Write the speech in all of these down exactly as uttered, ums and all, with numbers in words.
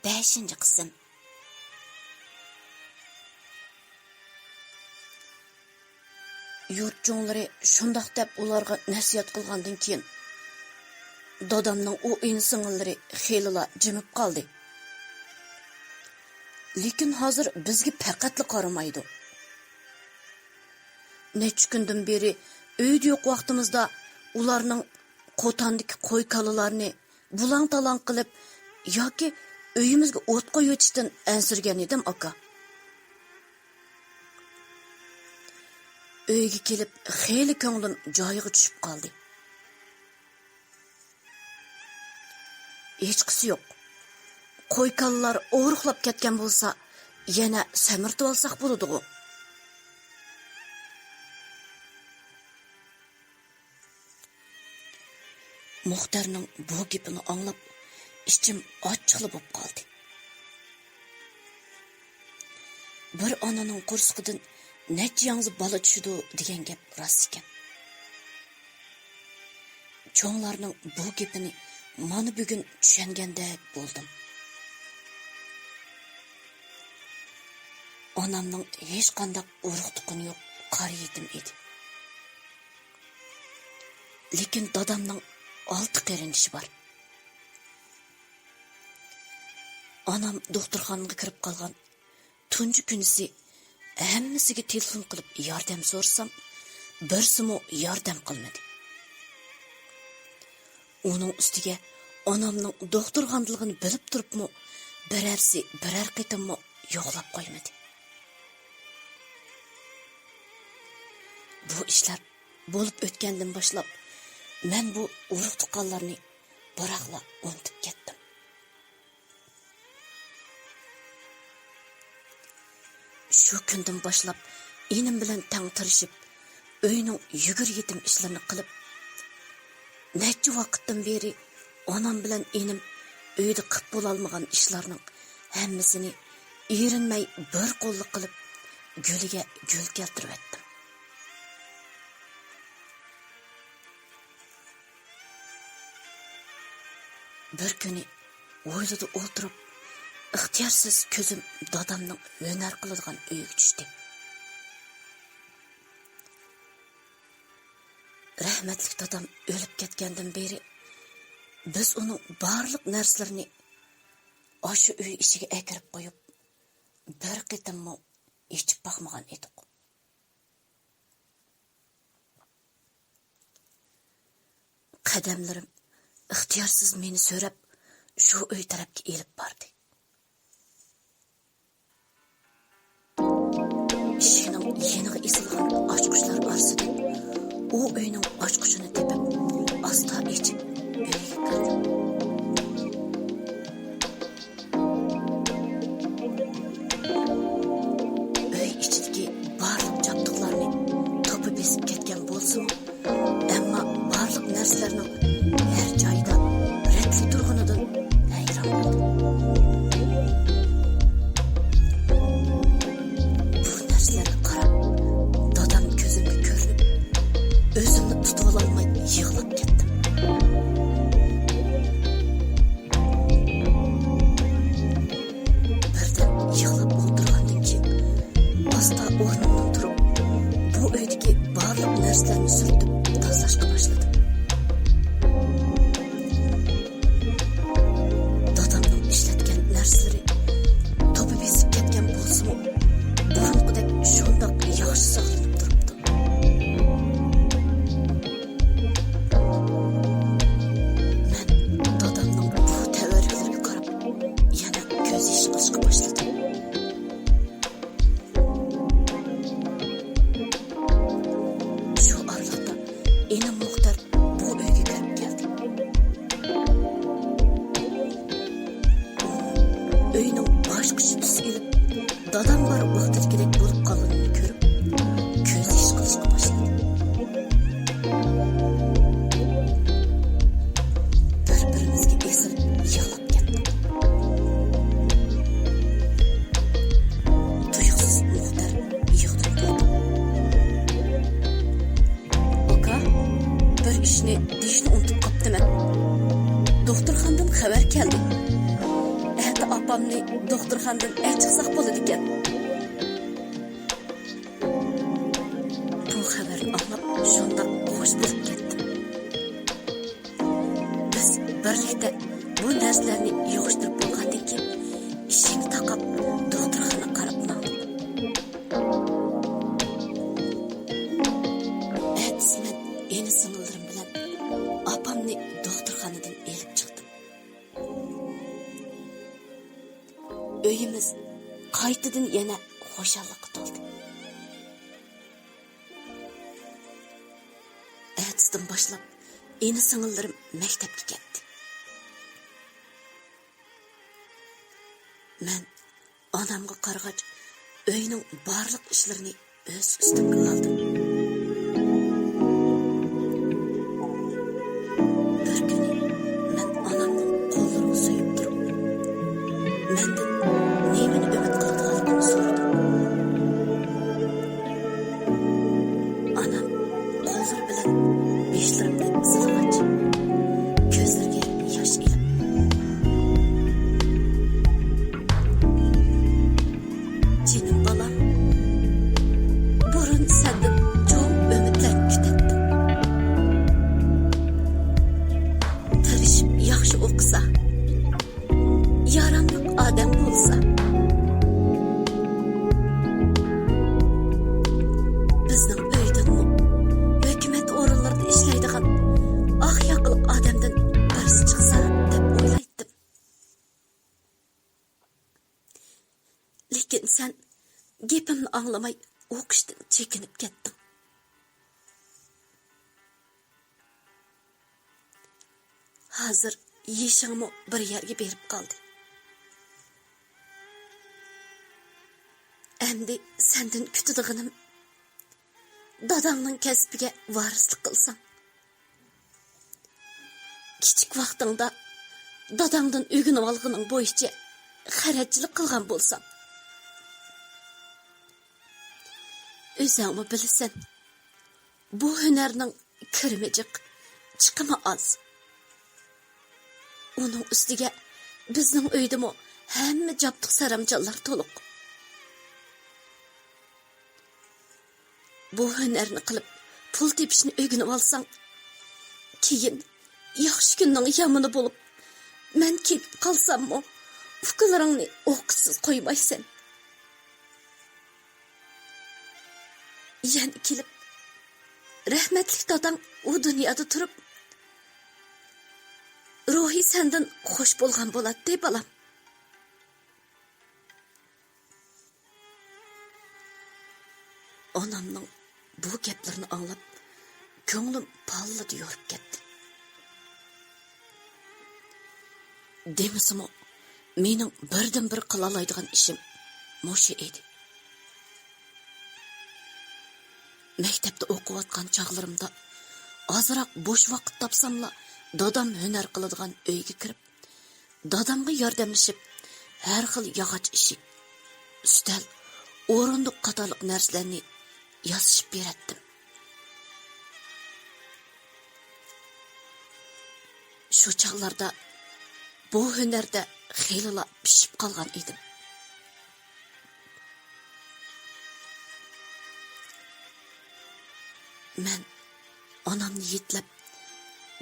بەشىنچى قىسىم. يۇرت چوڭلىرى شۇنداق دەپ ئۇلارغا نەسىھەت قىلغاندىن كېيىن، دادامنىڭ ئۇ ئىنى-سىڭىللىرى خېلىلا جىمىپ قالدى. لېكىن ھازىر بىزگە پەقەتلا قارىمايدۇ. نەچچە كۈندىن بېرى ئۆيدە يوق ۋاقتىمىزدا ئۇلارنىڭ قوتاندىكى قوي-كالىلارنى بۇلاڭ-تالاڭ قىلىپ ياكى ئۆيىمىزگە ئوت قويۇۋېتىشتىن ئەنسىرىگەن ئىدىم، ئاكا. ئۆيگە كېلىپ خېلى كۆڭلۈم جايىغا چۈشۈپ قالدى. ھېچقىسى يوق. قوي-كالىلار ئورۇقلاپ كەتكەن بولسا، يەنە سەمرىتىۋالساق بولىدىغۇ. مۇختەرنىڭ بۇ گېپىنى ئاڭلاپ، ئىچىم ئاچچىقلا بولۇپ قالدى. بىر ئانىنىڭ قورسىقىدىن نەچچە ياڭزا بالا چۈشىدۇ دېگەن گەپ راست ئىكەن. چوڭلارنىڭ بۇ گېپىنى مانا بۈگۈن چۈشەنگەندەك بولدۇم. ئانامنىڭ ھېچقانداق ئۇرۇق-تۇغقىنى يوق، قارا يېتىم ئىدى. لېكىن دادامنىڭ ئالتە قېرىندىشى بار. ئانام دوختۇرخانىغا كىرىپ قالغان تۇنجى كۈنىسى ھەممىسىگە تېلېفون قىلىپ ياردەم سورىسام، بىرسىمۇ ياردەم قىلمىدى. ئۇنىڭ ئۈستىگە ئانامنىڭ دوختۇرخانىدىلىقىنى بىلىپ تۇرۇپمۇ، بىرەرسى بىرەر قېتىممۇ يوقلاپ قويمىدى. بۇ ئىشلار بولۇپ ئۆتكەندىن باشلاپ، مەن بۇ ئۇرۇق-تۇغقانلارنى بىراقلا ئۇنتۇپ كەتتىم. شۇ كۈندىن باشلاپ ئىنىم بىلەن تەڭ تىرىشىپ، ئۆينىڭ يۈگۈر يېتىم ئىشلىرىنى قىلىپ، نەچچە ۋاقىتتىن بېرى ئانام بىلەن ئىنىم ئۆيدە قىپ بولالمىغان ئىشلارنىڭ ھەممىسىنى ئېرىنمەي بىر قوللۇق قىلىپ، گۈلىگە گۈل كەلتۈرۈۋەتتىم. بىر كۈنى ھويلىدا ئولتۇرۇپ، ئىختىيارسىز كۆزۈم دادامنىڭ ھۈنەر قىلىدىغان ئۆيىگە چۈشتى. رەھمەتلىك دادام ئۆلۈپ كەتكەندىن بېرى، بىز ئۇنىڭ بارلىق نەرسىلىرىنى ئاشۇ ئۆي ئىچىگە ئەكىرىپ قويۇپ، بىر قېتىممۇ ئېچىپ باقمىغان ئىدۇق. قەدەملىرىم ئىختىيارسىز مېنى سۆرەپ، شۇ ئۆي تەرەپكە ئېلىپ باردى. ئىشىكنىڭ يېنىغا ئېسىلغان ئاچقۇچلار ئارىسىدىن ئۇ ئۆينىڭ ئاچقۇچىنى تېپىپ، ئاستا ئېچىپ، ئۆيگە كىردىم. ئۆي ئىچىدىكى بارلىق جابدۇقلارنى توپا بېسىپ كەتكەن بولسىمۇ، ئەمما بارلىق نەرسىلەرنىڭ ھەر جايدا رەتلىك تۇرغىنىدىن ھەيران قالدىم. بۇ نەرسىلەرگە قاراپ، دادام كۆزۈمگە كۆرۈنۈپ، ئۆزۈمنى تۇتۇۋالالماي يىغلاپ كەتتىم. بىردەم يىغلاپ ئولتۇرغاندىن كېيىن، ئاستا ئورنۇمدىن تۇرۇپ، بۇ ئۆيدىكى بارلىق نەرسىلەرنى سۈرتۈپ تازىلاشقا باشلىدىم. دادامنىڭ ئىشلەتكەن نەرسىلىرى توپا بېسىپ كەتكەن بولسىمۇ، بۇرۇنقىدەك شۇنداق ياخشى ساقلىنىپ تۇرۇپتۇ. مەن دادامنىڭ بۇ تەۋەررۈكلىرىگە قاراپ، يەنە كۆز يېشى قىلىشقا باشلىدىم. شۇ ئارىلىقتا ئىنىم مۇختەر بۇ ئۆيگە كىرىپ كەلدى. ئۇ ئۆينىڭ باشقىچە تۈس ئېلىپ، دادام بار ۋاقتىدىكىدەك بولۇپ قالغىنىنى كۆرۈپ، كۆز يېشى قىلىشقا باشلىدى. بىر-بىرىمىزگە ئېسىلىپ يىغلاپ كەتتۇق. تۇيۇقسىز مۇختەر يىغىدىن تۇردى. ئاكا، بىر ئىشنى دېيىشنى ئۇنتۇپ قاپتىمەن. دوختۇرخانىدىن خەۋەر كەلدى. ئەتە ئاپ ئاپامنى دوختۇرخانىدىن ئەچىقساق بولىدىكەن. بۇ خەۋەرنى ئاڭلاپ شۇنداق خوش بولۇپ كەتتىم. بىز بىرلىكتە بۇ نەرسىلەرنى يىغىشتۇرۇپ بولغاندىن كېيىن، ئىشىكنى تاقاپ دوختۇرخانىغا قاراپ ماڭدۇق. ئەتىسى مەن ئىنى-سىڭىللىرىم بىلەن ئاپامنى دوختۇرخانىدىن ئېلىپ چىقتىم. ئۆيىمىز قايتىدىن يەنە خۇشاللىققا تولدى. ئەتىسىدىن باشلاپ ئىنى-سىڭىللىرىم مەكتەپكە كەتتى. مەن ئانامغا قارىغاچ، ئۆينىڭ بارلىق ئىشلىرىنى ئۆز ئۈستۈمگە ئالدىم. بىر كۈنى مەن ئانامنىڭ قوللىرىغا سۆيۈپ تۇرۇپ، مەندىن نېمىنى ئۈمىد قىلىدىغانلىقىنى سورىدىم. ئانام قوللىرى بىلەن بېشلىرىمنى سىلىغاچ، كۆزلىرىگە ياش ئېلىپ، «جېنىم بالام، بۇرۇن سەندىن چوڭ ئۈمىدلەرنى كۈتەتتىم. تىرىشىپ ياخشى ئوقۇسا، ياراملىق ئادەم بولسا، بىزنىڭ ئۆيدىنمۇ ھۆكۈمەت ئورۇنلىرىدا ئىشلەيدىغان ئاق ياقىلىق ئادەمدىن بىرسى چىقسا» دەپ ئويلايتتىم. لېكىن سەن گېپىمنى ئاڭلىماي، ئوقۇشتىن چېكىنىپ كەتتىڭ. ھازىر يېشىڭمۇ بىر يەرگە بېرىپ قالدى. ئەمدى سەندىن كۈتىدىغىنىم، داداڭنىڭ كەسپىگە ۋارىسلىق قىلساڭ. كىچىك ۋاقتىڭدا داداڭدىن ئۆگىنىۋالغىنىڭ بويىچە خەرەچچىلىك قىلغان بولساڭ. ئۆزۈڭمۇ بىلىسەن، بۇ ھۈنەرنىڭ كىرىمى جىق، چىقىمى ئاز. ئۇنىڭ ئۈستىگە بىزنىڭ ئۆيدىمۇ ھەممە جابدۇق سەرەمجانلار تولۇق. بۇ ھۈنەرنى قىلىپ پۇل تېپىشنى ئۆگىنىۋالساڭ، كېيىن ياخشى كۈننىڭ يامىنى بولۇپ، مەن كېتىپ قالساممۇ، ئۇكىلىرىڭنى ئوقۇشسىز قويمايسەن. يەنە كېلىپ، رەھمەتلىك داداڭ ئۇ دۇنيادا تۇرۇپ، روھى سەندىن خوش بولغان بولاتتى، بالام. ئانامنىڭ بۇ گەپلىرىنى ئاڭلاپ، كۆڭلۈم پاللىدە يورۇپ كەتتى. دېمىسىمۇ، مېنىڭ بىردىنبىر قىلالايدىغان ئىشىم مۇشۇ ئىدى. مەكتەپتە ئوقۇۋاتقان چاغلىرىمدا ئازراق بوش ۋاقىت تاپساملا، دادام ھۈنەر قىلىدىغان ئۆيگە كىرىپ، دادامغا ياردەملىشىپ، ھەر خىل ياغاچ ئىشىك، ئۈستەل، ئورۇندۇق قاتارلىق نەرسىلەرنى ياسىشىپ بېرەتتىم. شۇ چاغلاردا بۇ ھۈنەردە خېلىلا پىشىپ قالغان ئىدىم. مەن ئانامنى يېتىلەپ،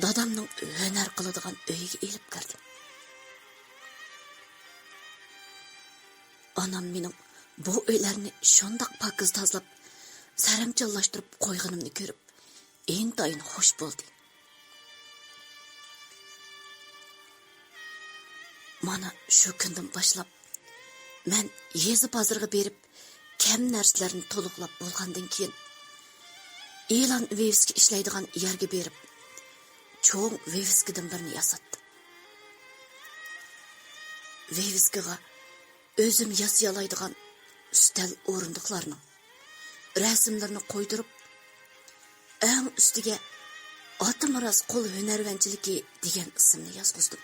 دادامنىڭ ھۈنەر قىلىدىغان ئۆيىگە ئېلىپ كىردىم. ئانام مېنىڭ بۇ ئۆيلەرنى شۇنداق پاكىز تازىلاپ، سەرەمجانلاشتۇرۇپ قويغىنىمنى كۆرۈپ، ئىنتايىن خوش بولدى. مانا شۇ كۈندىن باشلاپ، مەن يېزا بازىرىغا بېرىپ، كەم نەرسىلەرنى تولۇقلاپ بولغاندىن كېيىن، ئېلان ۋىۋىسكا ئىشلەيدىغان يەرگە بېرىپ، چوڭ ۋىۋىسكىدىن بىرنى ياساتتىم. ۋىۋىسكىغا ئۆزۈم ياسىيالايدىغان ئۈستەل ئورۇندۇقلارنىڭ رەسىملىرىنى قويدۇرۇپ، ئەڭ ئۈستىگە «ئاتىمىراس قول ھۈنەرۋەنچىلىكى» دېگەن ئىسىمنى يازغۇزدۇم.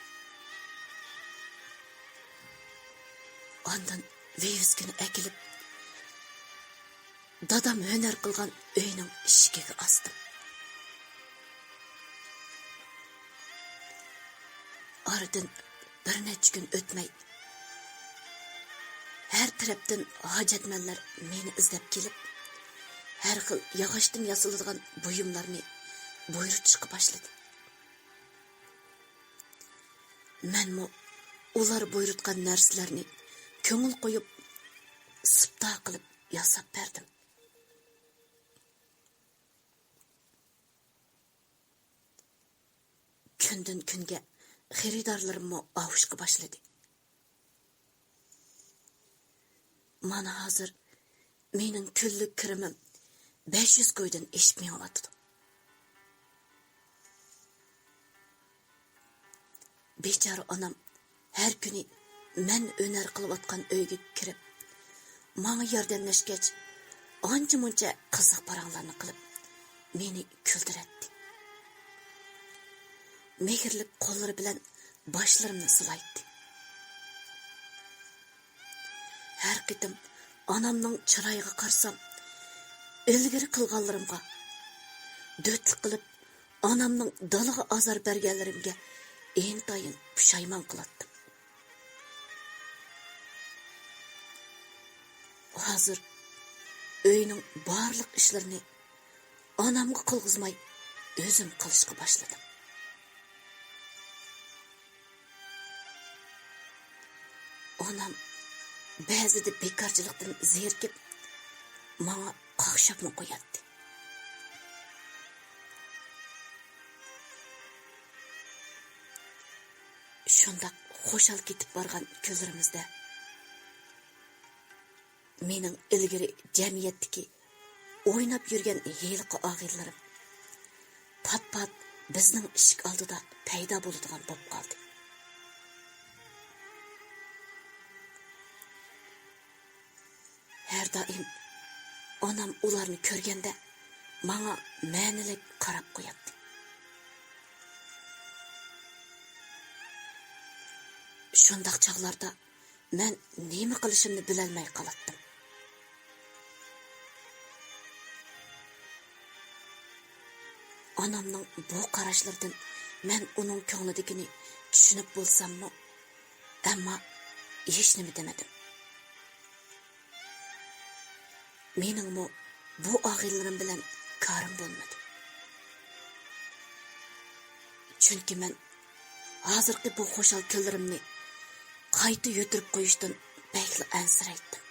ئاندىن ۋىۋىسكىنى ئەكېلىپ، دادام ھۈنەر قىلغان ئۆينىڭ ئىشىكىگە ئاستىم. ئارىدىن بىر نەچچە كۈن ئۆتمەي، تەرەپتىن ھاجەتمەنلەر مېنى ئىزدەپ كېلىپ، ھەر خىل ياغاچتىن ياسىلىدىغان بۇيۇملارنى بۇيرۇتۇشقا باشلىدى. مەنمۇ ئۇلار بۇيرۇتقان نەرسىلەرنى كۆڭۈل قويۇپ، سىپتا قىلىپ ياساپ بەردىم. كۈندىن-كۈنگە خېرىدارلىرىممۇ ئاۋۇشقا باشلىدى. مانا ھازىر مېنىڭ كۈنلۈك كىرىمىم بەش يۈز كويدىن ئېشىپ مېڭىۋاتىدۇ. بىچارە ئانام ھەر كۈنى مەن ھۈنەر قىلىۋاتقان ئۆيگە كىرىپ، ماڭا ياردەملەشكەچ، ئانچە-مۇنچە قىزىق پاراڭلارنى قىلىپ، مېنى كۈلدۈرەتتى. مېھىرلىك قوللىرى بىلەن باشلىرىمنى سىلايتتى. ھەر قېتىم ئانامنىڭ چىرايىغا قارىسام، ئىلگىرى قىلغانلىرىمغا، دۆتلۈك قىلىپ ئانامنىڭ دالىغا ئازار بەرگەنلىرىمگە ئىنتايىن پۇشايمان قىلاتتىم. ھازىر ئۆينىڭ بارلىق ئىشلىرىنى ئانامغا قىلغۇزماي، ئۆزۈم قىلىشقا باشلىدىم. ئانام بەزىدە بىكارچىلىقتىن زېرىكىپ، ماڭا قاقشاپمۇ قوياتتى. شۇنداق خۇشال كېتىپ بارغان كۈنلىرىمىزدە، مېنىڭ ئىلگىرى جەمئىيەتتىكى ئويناپ يۈرگەن ھېلىقى ئاغىنىلىرىم پات-پات بىزنىڭ ئىشىك ئالدىدا پەيدا بولىدىغان بولۇپ قالدى. ھەر دائىم ئانام ئۇلارنى كۆرگەندە ماڭا مەنىلىك قاراپ قوياتتى. شۇنداق چاغلاردا مەن نېمە قىلىشىمنى بىلەلمەي قالاتتىم. ئانامنىڭ بۇ قاراشلىرىدىن مەن ئۇنىڭ كۆڭلىدىكىنى چۈشىنىپ بولساممۇ، ئەمما ھېچنېمە دېمىدىم. مېنىڭمۇ بۇ ئاغىنىلىرىم بىلەن كارىم بولمىدى. چۈنكى مەن ھازىرقى بۇ خۇشال كۈنلىرىمنى قايتا يۈتۈرۈپ قويۇشتىن بەكلا ئەنسىرەيتتىم.